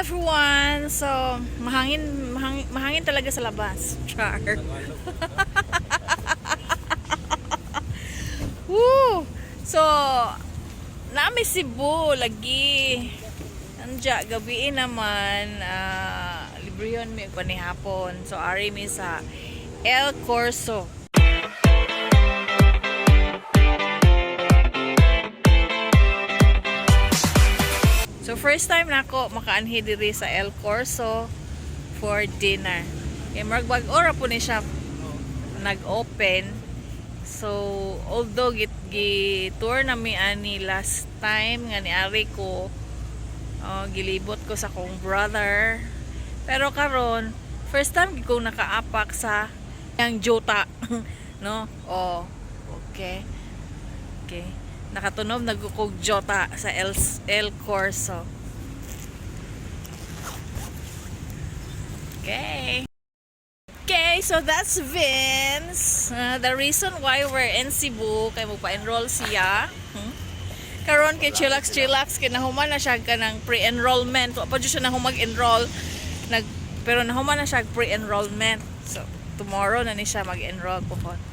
Everyone! So, mahangin, mahangin, mahangin talaga sa labas. Char. Woo! So, nami Cebu, lagi. Anja, gabi naman, libre yun mi panihapon. So, ari mi sa El Corso. So first time na ako makaanhi diri sa El Corso for dinner. Kay murag bag-o ra po ni siya nag-open. So although git gi tour na mi ani last time nga niari ko, oh, gilibot ko sa kong brother. Pero karon first time gid ko nakaapak sa yang jota, no? Oh, okay. Okay. Nakatunob nagkukog jota sa El Corso. Okay. Okay, so that's Vince. The reason why we're in Cebu, kay magpa-enroll siya. Karon kay chillax chillax kay nahuman na siya kanang pre-enrollment. Wa pa jud siya nahumag enroll. Nag pero nahuman na siya pre-enrollment. So tomorrow na ni siya mag-enroll po kon.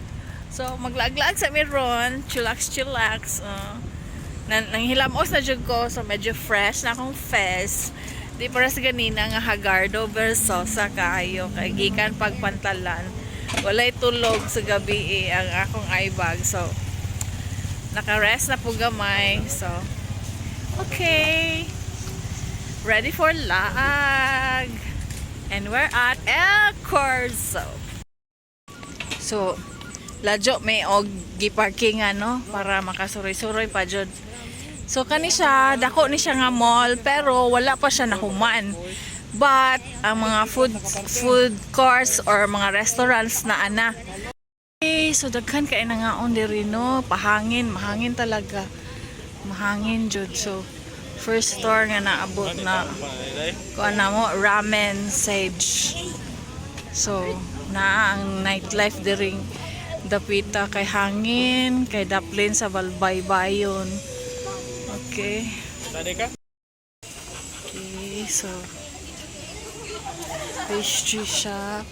So maglaag-laag sa mi ron, chillax chillax. Nanghilamos na jud ko, so medyo fresh na akong face. Di para sa ganina nga Hagardo Versosa kaayo kay gikan pagpantalan. Walay tulog sa gabi eh, ang akong eye bag. So naka-rest na po gamay. So okay. Ready for laag. And we're at El Corso. So, ladyo may og giparking ano para makasuroy-suroy pa jud. So kani siya, dako ni siya nga mall pero wala pa siya nahuman. But ang mga food food courts or mga restaurants na ana. Okay, so daghan kay na nga on diri, no, pahangin, mahangin talaga. Mahangin jud. So first store nga naabot na kuan na mo, Ramen Sage. So, naa ang nightlife diring dapita kay hangin, kay daplin sa Balbaybayon. Okay. Tadi ka? Okay, so pastry shop.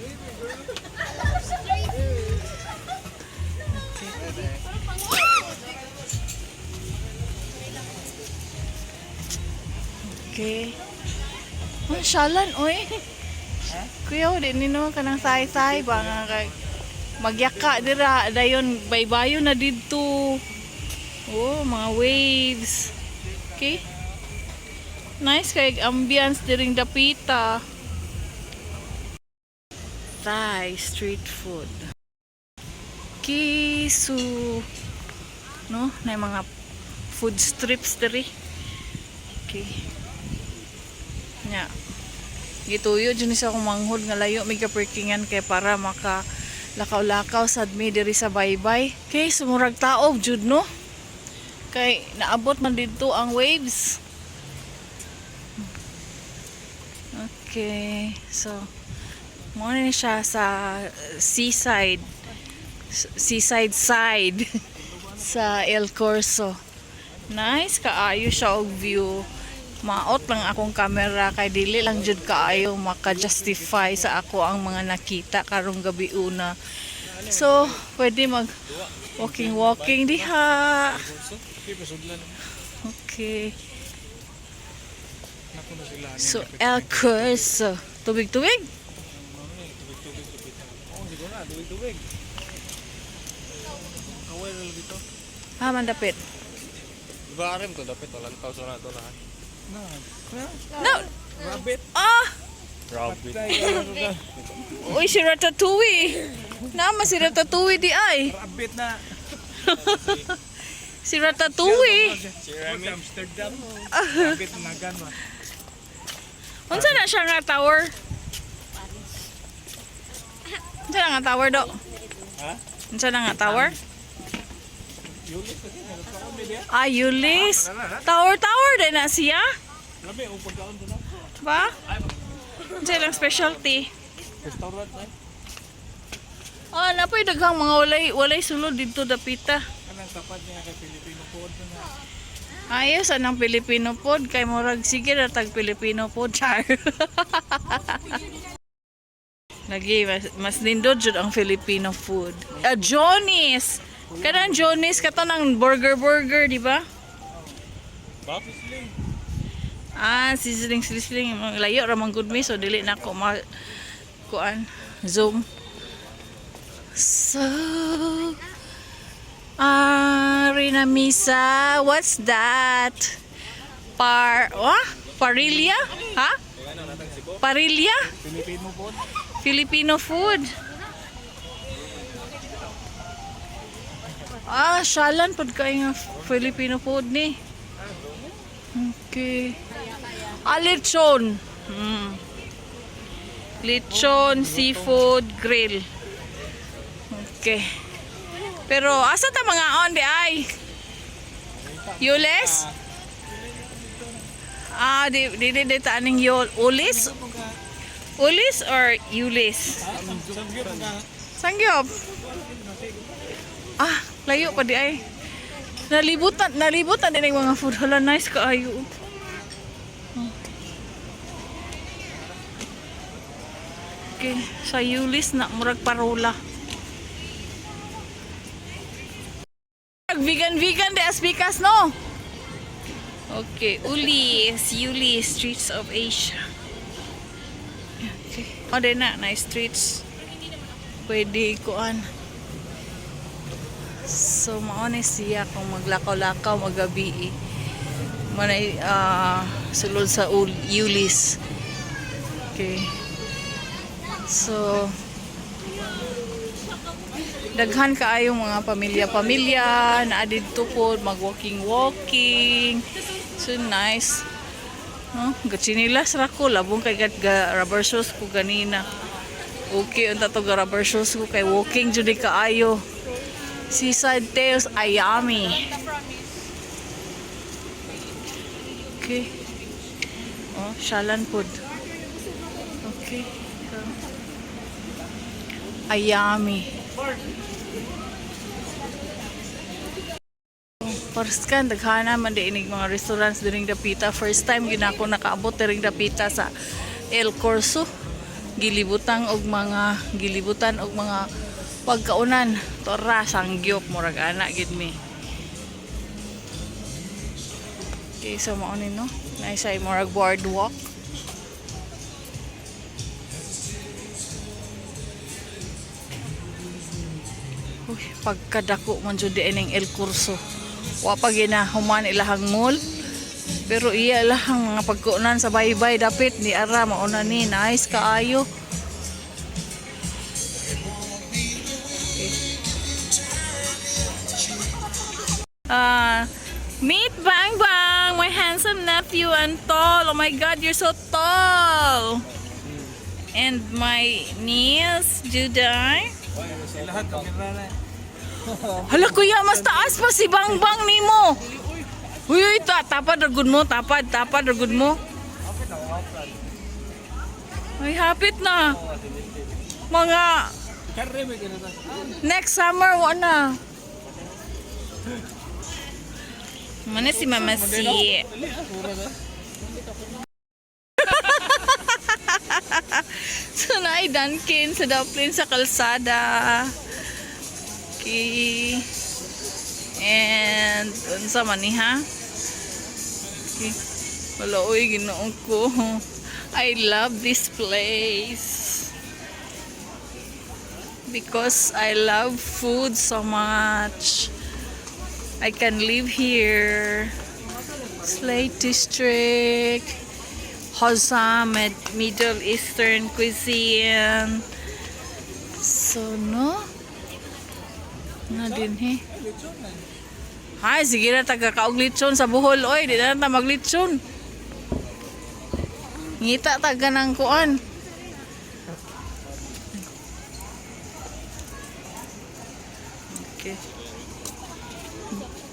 Okay. Okay. Ang syalan, oy. Kuya, di nino kanang say-say ba nga kay magyaka dira dayon baybayon na didto. Oh, mga waves. Okay. Nice kay ambience diring dapita. Thai street food. Kisu. No, na mga food strips diri. Okay. Nya. Gituyo jud ni sa akong manghod nga layo may kaparkingan kay para maka lakaw-lakaw sad mi diri sa baybay. Okay, sumurag taob jud, no. Kay naabot man didto ang waves. Okay, so mo ni siya sa seaside seaside side sa El Corso. Nice kaayo siya og view. Maot lang akong camera kay dili lang jud kaayo maka-justify sa ako ang mga nakita karong gabi una. So, pwede mag walking walking diha. Okay. So, El Corso. Tubig-tubig? Oo, siguro na, tubig-tubig. Kaway na lang dito. Ah, mandapit. Diba arim to, dapat to, lantaw sa na to lahat. No! Rabbit. Ah! Rabbit. Uy, si Ratatouille! Nama si Ratatouille di ay. Rabbit na. Si Ratatouille! Si Remy. Amsterdam. Rabbit na gan ba? Unsa na siya nga tower? Unsa na nga tower do? Ha? Unsa na nga tower? Yulis kasi, meron pa kami diya. Ah, Yulis. Tower tower din na siya. Grabe, ang pagkaon doon. Ba? Unsa ilang specialty? Restaurant na. Ah, napoy daghang mga walay walay sulod didto dapita. Kanang tapat niya kay Filipino food na. Ayos anang Filipino food kay murag sige ra tag Filipino food, char. Lagi mas nindot jud ang Filipino food. Ah, Johnny's. Kanang Johnny's kato nang burger burger, di ba? Bakit? Ah, sizzling sizzling layo ra man gud mi, so dili na ko ma kuan zoom. So, ah, Rinamisa, what's that? Par, what? Parilya? Ha? Parilya? Filipino po. Filipino food. Ah, syalan pod kay nga Filipino food ni. Okay. Ah, lechon. Lechon seafood grill. Okay. Pero asa ta mga on di ay? Yules? Ah, di ta aning yol ulis? Ulis or Yulis? Sangyop. Ah, layo pa di ay. Nalibutan din ang mga food. Hala, nice kaayo. Oh. Okay, sa Yulis na murag parola. Vegan vegan de aspikas no. Okay, Ulis, Ulis, Streets of Asia. Okay. O, di na, nice streets. Pwede kuan. So, mao ni siya kung maglakaw-lakaw magabi eh. Manay sulod sa Ulis. Okay. So, daghan kaayo mga pamilya-pamilya naa didto pod mag-walking-walking. So nice. No, gatsinilas ra ko labong kay gat ga rubber shoes ko ganina. Okay unta to ga rubber shoes ko kay walking jud ni kaayo. Seaside Tales Ayami. Okay. Oh, Shalan pod. Okay. So, Ayami. First kan daghana man di inig mga restaurants diring dapita. First time gyud ako nakaabot diring dapita sa El Corso. Gilibutan og mga pagkaunan. Tora sangyop murag ana gyud mi. Okay, so mao ni no. Nice ay murag boardwalk. Uy, pagkadako man jud di ining El Curso. Wa pa ginahuman ilahang mall. Pero iya ilahang mga pagkunan sa baybay dapit ni ara mauna ni nice kaayo. Okay. Ah, meet Bang Bang, my handsome nephew and tall. Oh my God, you're so tall. And my niece, Juday. Lahat kamera na. Hala kuya, mas taas pa si Bang Bang nimo. Uy, uy, tapad ra gud mo, tapad, tapad ra gud mo. Ay, hapit na. Mga Karre may ganito. next summer, wa na. Mana si Mama si. So, naay Dunkin sa Dublin sa kalsada. Okay. And, unsa man ni ha? Okay. Wala, uy, ginoong ko. I love this place. Because I love food so much. I can live here. Slate District. Hosa Middle Eastern cuisine. So, no? Na din he. Ay, sige na taga kaog litson sa Bohol. Oy, di na ta maglitson. Ngita taga ng kuan. Okay.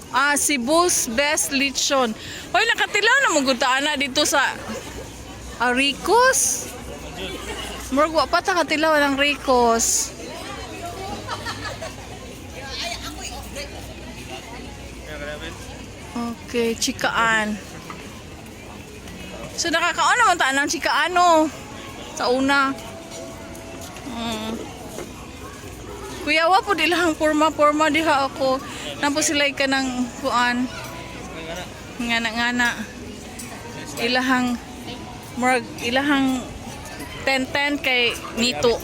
Ah, Cebu's best lechon. Hoy, nakatilaw na mong na dito sa Ricos. Murag wa pa ta katilaw ng Ricos. Okay, chikaan. So nakakaon naman ta ng chikaan no. Sa una. Kuya, wa po dilang porma-porma diha ako. Napo sila ka ng kuan. Ngana-ngana. Ilahang murag ilahang 10-10 kay nito.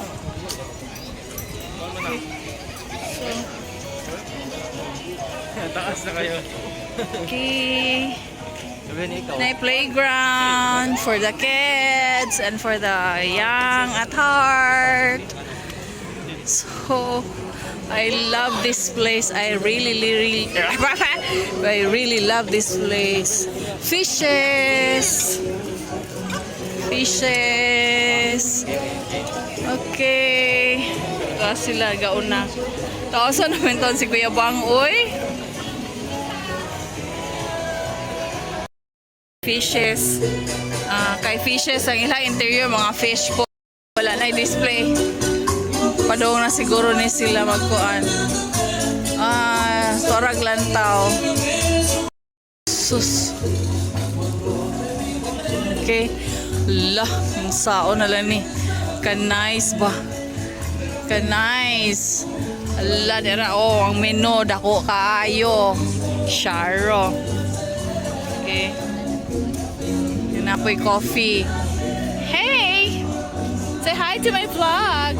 So, Taas na kayo. Okay. Sabihin ikaw. Na playground for the kids and for the young at heart. So, I love this place. I really, really, I really love this place. Fishes! Fishes! Okay. Ito sila, gauna. Taosan naman taon si Kuya Bang, uy. Fishes. Ah, kay fishes, ang ilang interior, mga fish po. Wala na display. Padong na siguro ni sila magkuan. Ah, torag lantaw. Sus. Okay. La, ang sao na lang ni. Ka-nice ba? Ka-nice. Ala, dira. Oh, ang menu. Dako kaayo. Sharo. Okay. Yun na po'y coffee. Hey! Say hi to my vlog.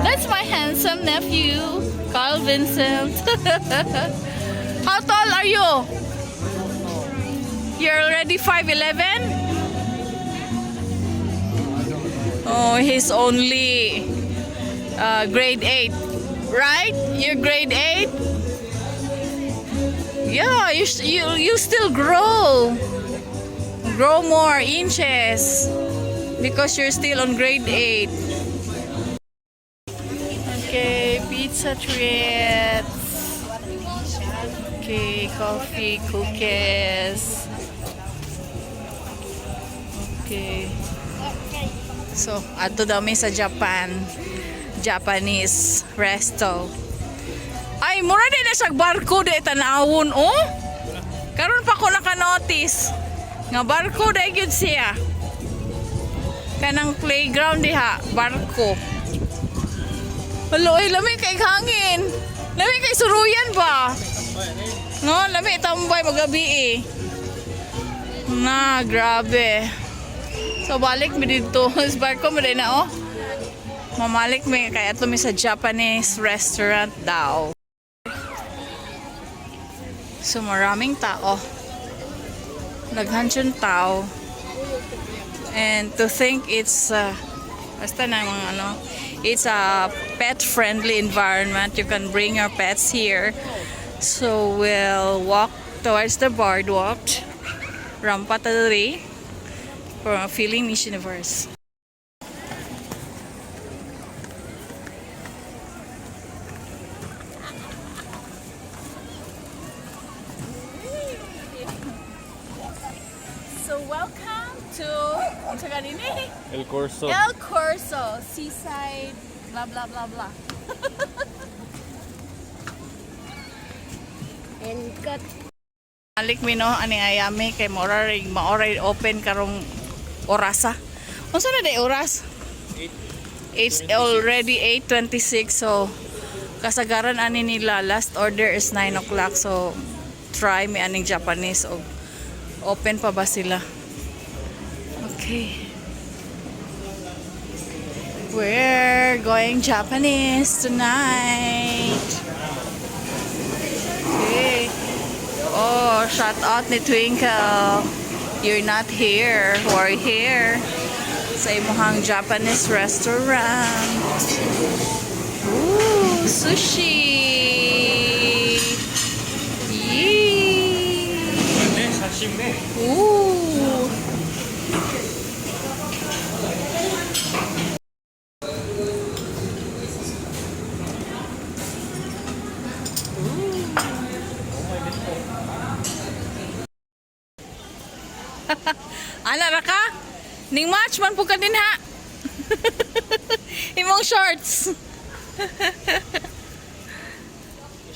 That's my handsome nephew, Carl Vincent. How tall are you? You're already 5'11"? Oh, he's only grade 8. Right? You're grade 8? Yeah, you still grow. Grow more inches because you're still on grade 8. Okay, pizza treats. Okay, coffee, cookies. Okay. So, ato daw mi sa Japan. Japanese resto. Ay, mura din na siya barko di tanawon, oh. Karon pa ko naka-notice nga barko dai gyud siya. Kanang playground diha, barko. Alo, ay, lami kay hangin. Lami kay suruyan ba? No, lami tambay magabi eh. Na, grabe. So balik mi dito sa barko mo din na oh. Mamalik mi kay ato mi sa Japanese restaurant daw. So maraming tao. Daghan siyang tao. And to think it's basta na mga ano, it's a pet-friendly environment. You can bring your pets here. So we'll walk towards the boardwalk. Rampa ta diri for feeling Miss Universe. So welcome to unsa ganini? El Corso. El Corso, seaside, blah blah blah blah. And cut. Alik mi no ani ayami kay mora ring maoray open karong orasa. Unsa na day oras? It's already 8:26, so kasagaran ani nila last order is 9 o'clock, so try mi aning Japanese og open pa ba sila. Okay. We're going Japanese tonight. Okay. Oh, shout out ni Twinkle. You're not here. We're here. Sa imuhang Japanese restaurant. Ooh, sushi. Yee. Sashimi. Ooh. Ana ra ka? Ning match man po ka din ha. Imong shorts.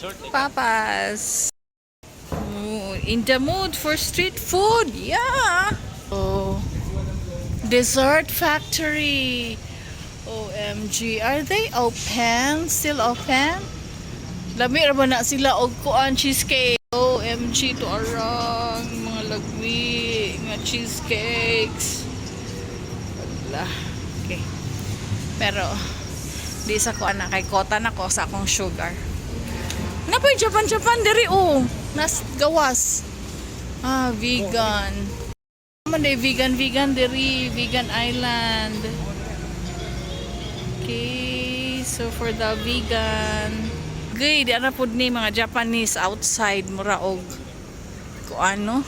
Short. Papas. Oh, in the mood for street food. Yeah. Oh. Dessert Factory. OMG. Are they open? Still open? Lami ra ba na sila og kuan, cheesecake? OMG, to arang mga lagwi nga cheesecakes. Wala. Okay. Pero di sa kuan na kay kota na ko sa akong sugar. Naa pa'y Japan Japan diri, oh. Nas gawas. Ah, vegan. Man day vegan vegan diri, vegan island. Okay, so for the vegan. Gay, di ana pud ni mga Japanese outside, mura og kuano.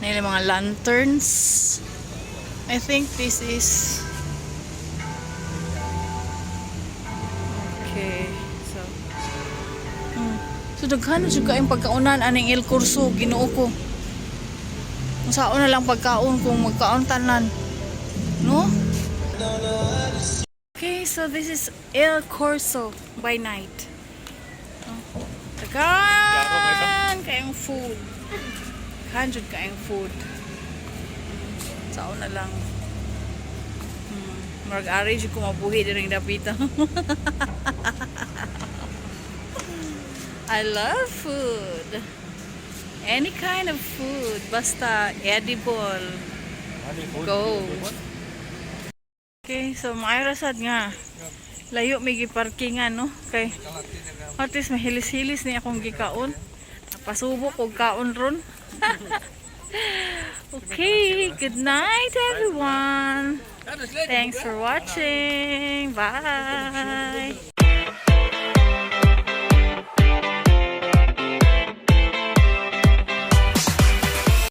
Nila mga lanterns. I think this is okay. So. So daghan na jud kaayong pagkaunan aning El Corso, Ginoo ko. Unsaon na lang pagkaon kung magkaon tanan. No? Okay, so this is El Corso by night. Oh. Daghan kayong food. Daghan jud kayong food. Sao na lang. Murag ari jud ko mabuhi diring dapita. I love food. Any kind of food, basta edible. Go. Okay, so maayo ra sad nga. Layo may giparkingan, no? Kay at least mahilis-hilis ni akong gikaon. Pasubok og kaon ron. Okay, good night, everyone. Thanks for watching. Bye.